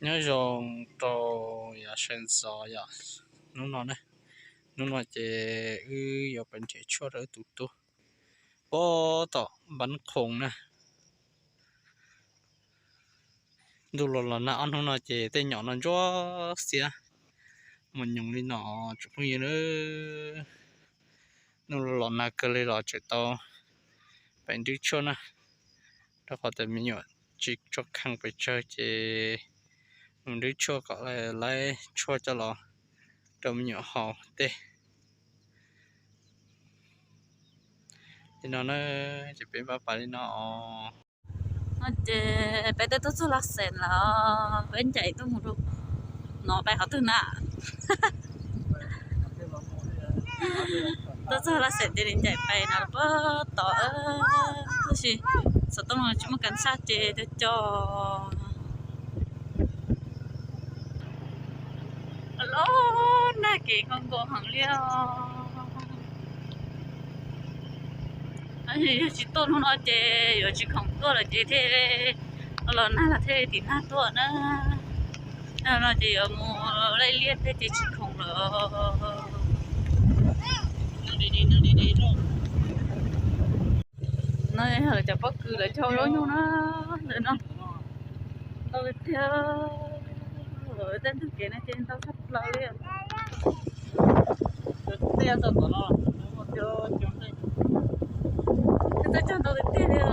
Nyob zoo rau yav sawv ntxov yom, hnub no na, hnub no ces wb yuav pais nrhiav tshuaj rau wb tus tub pem tom Npab Khoom na. Ntuj los los nag ob hnub no ces tej nyom no ntsuab xiab mus nyoos li no tsoom phooj ywg na. Ntuj los los nag kawg li los tseem tau pais nrhiav tshuaj na, rau qhov tias me nyuam tsis tso khee pes tsawg ces mus nrhiav tshuaj kom lawv tshuaj coj los rau me nyuam haus tej. Li no na, ces peb npaj pas li no. No ces peb twb tuaj txog Laj Xeem lawm, peb ncaim tuaj mus rau no pais qhov twg na? Tuaj txog Laj Xeem ces ncaim pais no pem tod, tab sis xov tooj no tsis muaj kas xaj ces cog cog. Los nag kev kho nkaus heev li os. Yog tsis tuaj hnub no ces yuav tsis khoom tuaj lawm ces thiaj los nag los thiaj tim nag tuaj na. Nag no ces yuav mus laij liaj tej ces tsis khoom lawm. No yog lawv cov pob kws lawv cog zaub nyuj na, ntawm no ntau tiag tiag. Tej ntug kev no ces ntau tshaj plaws li. Tej cog ntau tiag tiag li os.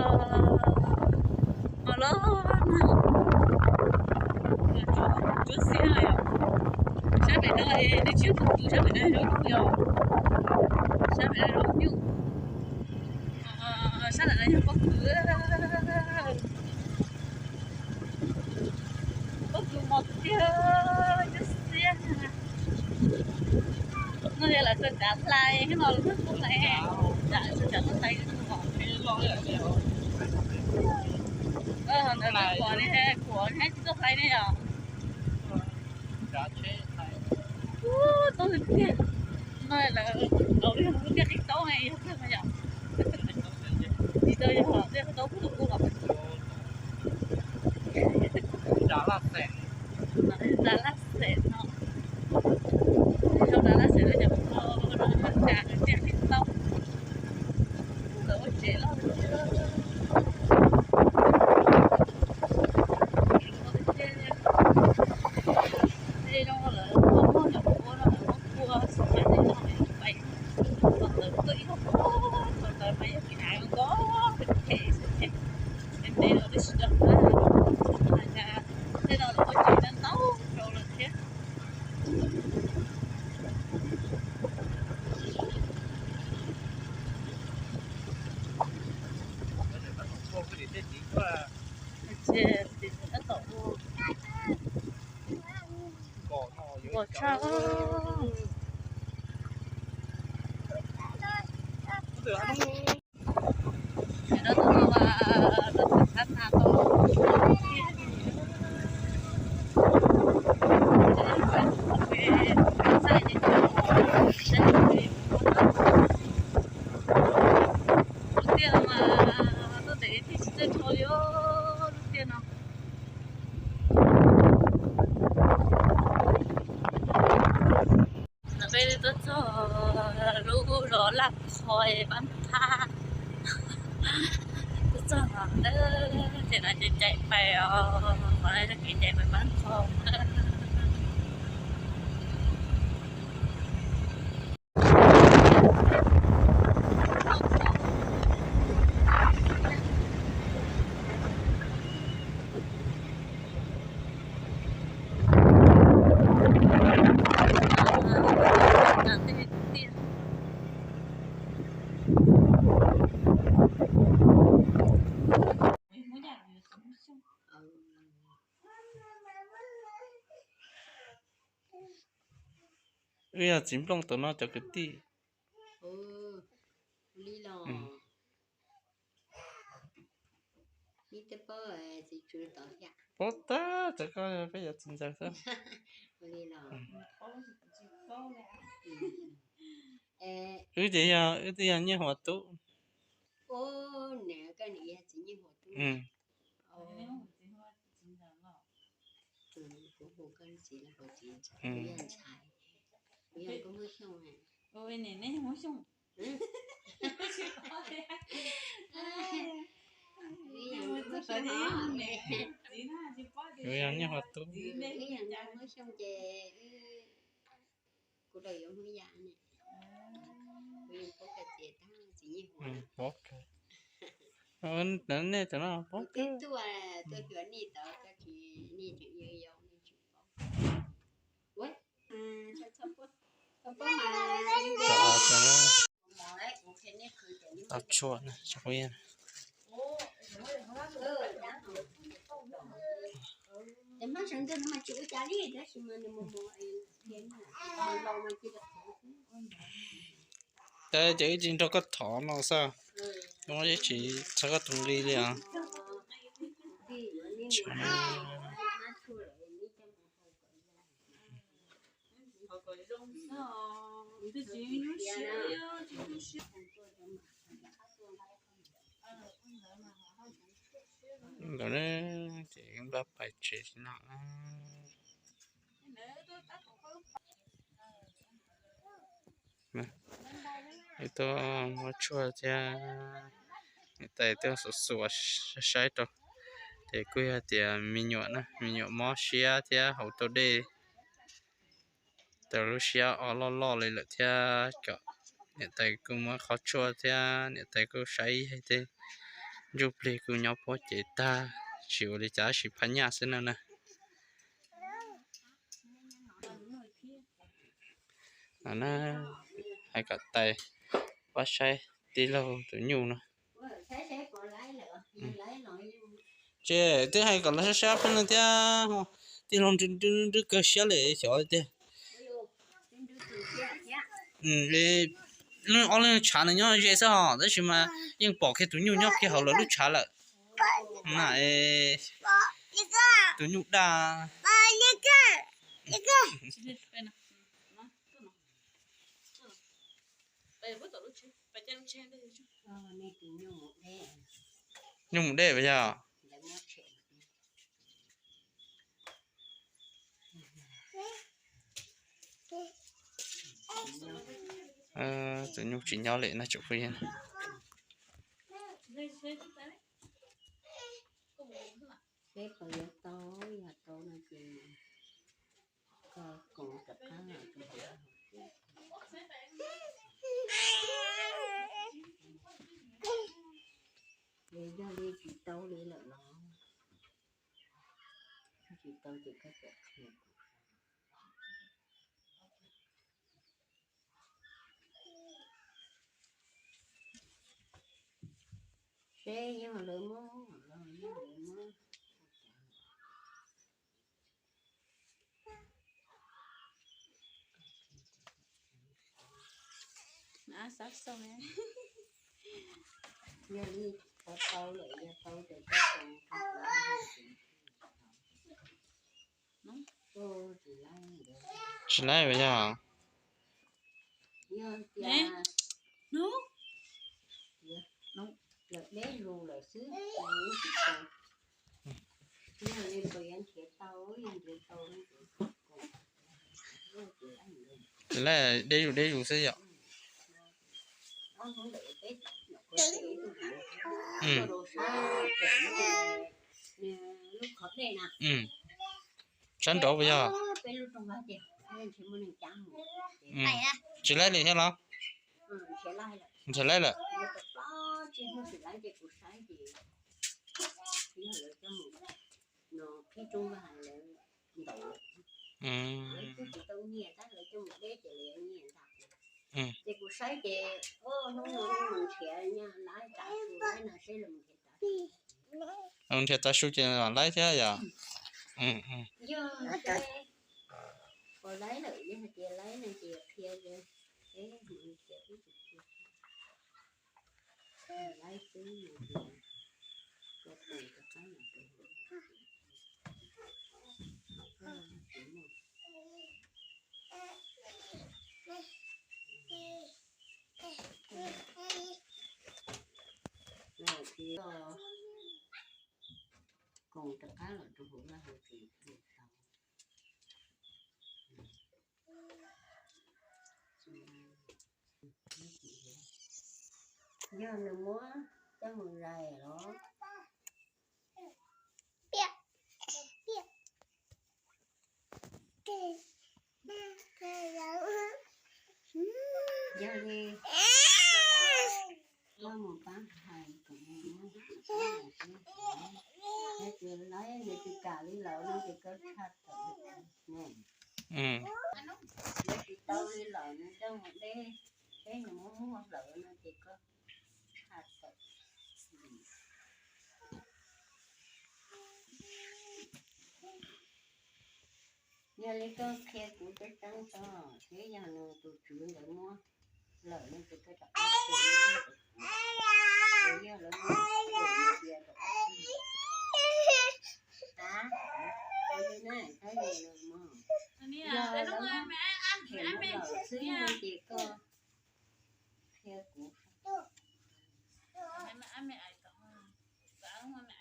Mas los nag ntsuab xiab yom. Sab pem no nws tsis yog pob kws, sab pem no yog zaub nyuj yom. Sab pem no zaub nyuj. Sab ntawm no yog pob kws. Pob kws mos tiag, ntsuab xiab. No yog lawv txawj cav hlais no, lawv txawj hlais, lawv txawj cav hlais. Ntawd lawv kuam ne, kuam ne tsis txawj hlais ne yom. Ub, tau tiag tiag. No lawv, lawv tiaj qhib taub ne, yog tiag mas yom. Tsis tau yog tiaj qhib taub kuj tus kuj los. Nram Laj Xeem no, nram Laj Xeem no cov pog no mas cas tiaj qhib taub, lawv ua tsev loj tiag. Tej no lawv muaj nyuam qhuav no lawv muab kua xov xwm tej no pais, kom lawv tuaj ib hoob qhuav thaum ntawd mas yog kev av nkoj phem xwb ces ntev los twb tsis nco qab. Tej no lawv ua tsev ntau ntau rau lawm thiab. Ces tab tom ua nkos tshaj. Ces no tus no mas tus thab na tau lub tiaj no mas tuaj ntev thiab tsis txawj dhau li lub tiaj no. Peb tuaj txog lub zos Laj Qhov Pab Thab. Tuaj txog no ces no ces ncaim pais os, qhov no yog kev ncaim pais Pab Thab. Wb yog txiv nplooj tus no cov kwv tij. Li los paub tag, cov koj peb yog txiv ntxawm xwb. Li los wb ces yog, wb twb yog Nyiaj Huas tub. Nws, koj niam yog txiv Nyiaj Huas tub. Ua, txiv Nyiaj Huas tub. Kuv hu koj txiv los kuv txiv, kuv yog ntxhais, kuv yog Nkauj Muaj Xyooj. Ua ne, neb Muaj Xyooj. Kuv yog Nkauj Muaj Xyooj ces kuv daws yuav Hmoob Yaj ne. Kuv yog Pob Kawg txiv, txiv Nyiaj Huam. Nej cov no Pob Kawg. Tuaj xyuas nej tod, koj tsis, nej tseem yau yau nej tsis paub. Tau tshuaj na, tab ces wb tsis nrog koj thov no xwb, wb tsis txhawb koj tus nqi li os. Ntawd ces npaj pais tsev no. Wb tuaj muab tshuaj thiab niam tais tuaj xuas xuas saib saib rau, ces kuj yog tias me nyuam na, me nyuam mob siab thiab haus tau dej, tau lub siab o loj loj li lawm thiab. Kom niam tais kuj muab qhov tshuaj thiab niam tais kuj saib tej ntsuj plig kuj nyob puab cev tag, tsis ua li cas, tab sis phaj nyaj xwb no na. No na, hais kom tais pab saib tij laug tus nyuj no. Ces twb hais kom los saib saib peb no thiab, tij laug nrwb nrwb kawg siab li xyov tiag. Ob leeg tshav no nyob ze xwb os, tab sis mas yeej pom kiag tus nyuj nyob kiag hauv lawv lub tshav lawm. Na, tus nyuj daj. Nyuj mus dej puas yog? Tus nyuj tsis nyob li no tsoom phooj ywg. Peb puas yuav tau, yog tau no ces koj koom rov qab los rau hauv. Ces yog li tsis tau li lawm los, tsis tau ces koj txawm qhia kuv. Seb yog lawv muab los yog lawv muab. Yog li, tau tau lawm, yog tau ces koj tau. Tsis laib puas yog? Yog tias lawv deb zus lawm xwb, tsis tau. Yog li puas yuav nrhiav tau, yog nrhiav tau. Tsis laib, deb zus deb zus xwb yom. Sab nraud puas yog? Tsis laib li thiab los? Nrhiav laib lawm. Ces kuv saib ces hnub no mus nrhiav nyaj laib tav su laib no seb los nrhiav tav su ces laib thiab yom. Yog seb puas laib lawm, yog hais tias laib no ces qhia seb mus nrhiav ib tug laib xwb no ces koj tus rov qab los rau hauv. Koom rov qab los rau hauv vaj hauv tsev. Yog nws muab coj mus zais los? Yog li, koj mus pab hais kom nws muab, nws tsis kam li lawm no ces koj tshaj tawm. Nws tsis tau li lawm no coj mus deb, peb nws muab muag lawm no ces koj tshaj tawm. Yog li koj qhia kuv tseeb tseeb tso, thiab yog nws tus tswv ntawd muab lawm no ces koj rov qab, yog lawv muab lawm no ces rov qab. Yog lawv muab lawm xwb no ces koj qhia kuv.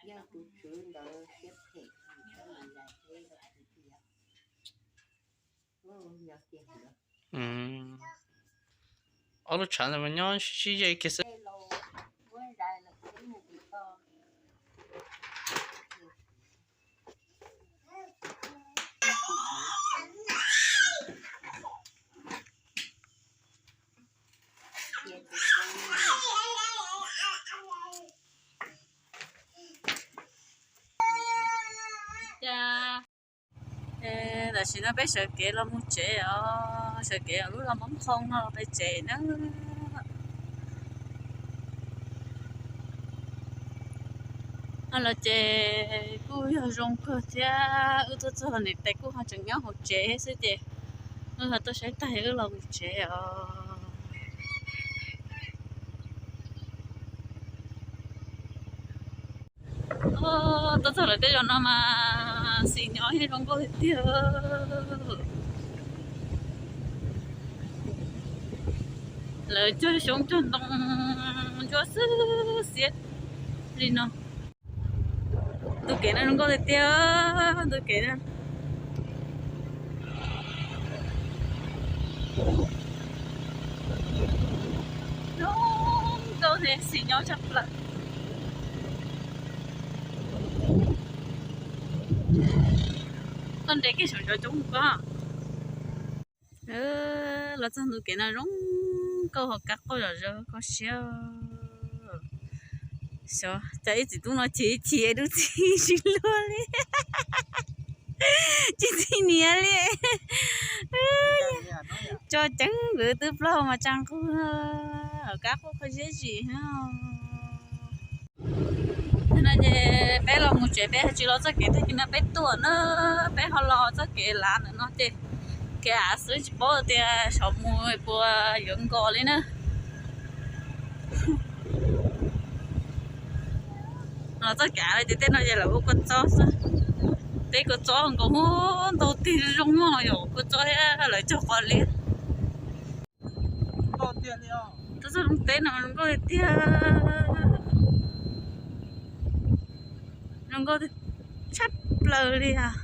Yog tus tswv ntawd siab phem, ob lub tshav ntawd mas nyob sib ze kiag xwb. Tam sim no peb sawv kev los mus tsev os, sawv kev lub los Moob Qhoo no los peb tsev na. Los ces kuj yog zoo kawg thiab, wb tuaj txog niam tais kuj ho tseem nyob hauv tsev xwb ces wb ho tuaj saib tag wb los mus tsev os. Tuaj txog lawv tej zos no mas xis nyob yeej zoo nkauj tiag tiag. Lawv cog xyoob cog ntoo ntsuab xwb xiab li no. Tus kev no zoo nkauj tiag tiag, tus kev no zoo nkauj thiab xis nyob tshaj plaws. Koj nres kiag saum ntov coob koj. Los txog ntu kev no zoo nkauj, ho kab quaj zom zaws kho siab. Xyov cas ib txiv tub no chim chim dub txig tsis luag li, tsis txig niam li. Tso ceev nkawd twb plaub mas tsa nqug, kab quaj kho siab zim. Nim no ces peb los mus tsev, peb tsis los txoj kev tag kis no peb tuaj na, peb ho los txoj kev lav ntawm no ces kev av xwb tsis paub tias saum mus puas yuav nkos li na. Los txoj kev av ces tej no ces lawv ua kua txob xwb, tej kua txob nkaus ntau tig zoo mog, yog kua txob thiab lawv cog qos liab. Tuaj txog lub teb no zoo nkauj tiag tiag, zoo nkauj tshaj plaws li os.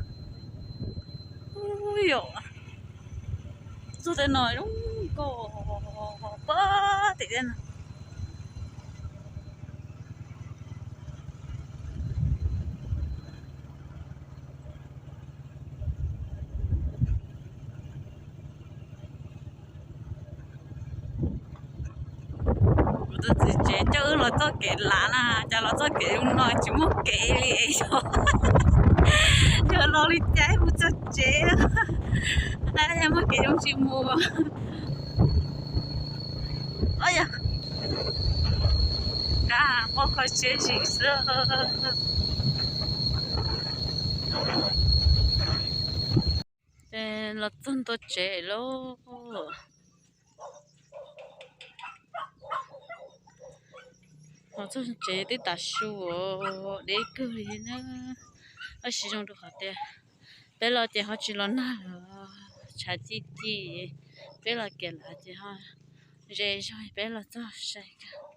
Ub, yom, txog tej no zoo nkauj pab tim tej no. Kuv tus txiv tsev coj wb los txoj kev lav na, cas los txoj kev zoo no tsis muaj kev li es yog, yog los li cas mus txog tsev, yog muaj kev zoo tsis mus. Yog, kab quaj kho siab zim xwb. Los txog ntua tsev lauj. Los txog tsev twb tav su, deb kawg li na. Tab sis zoo rau qhov tias peb los ces ho tsis los nag lawm, tshav ci ci, peb los kev lav ces ho ze zog, peb los txog sai kawg.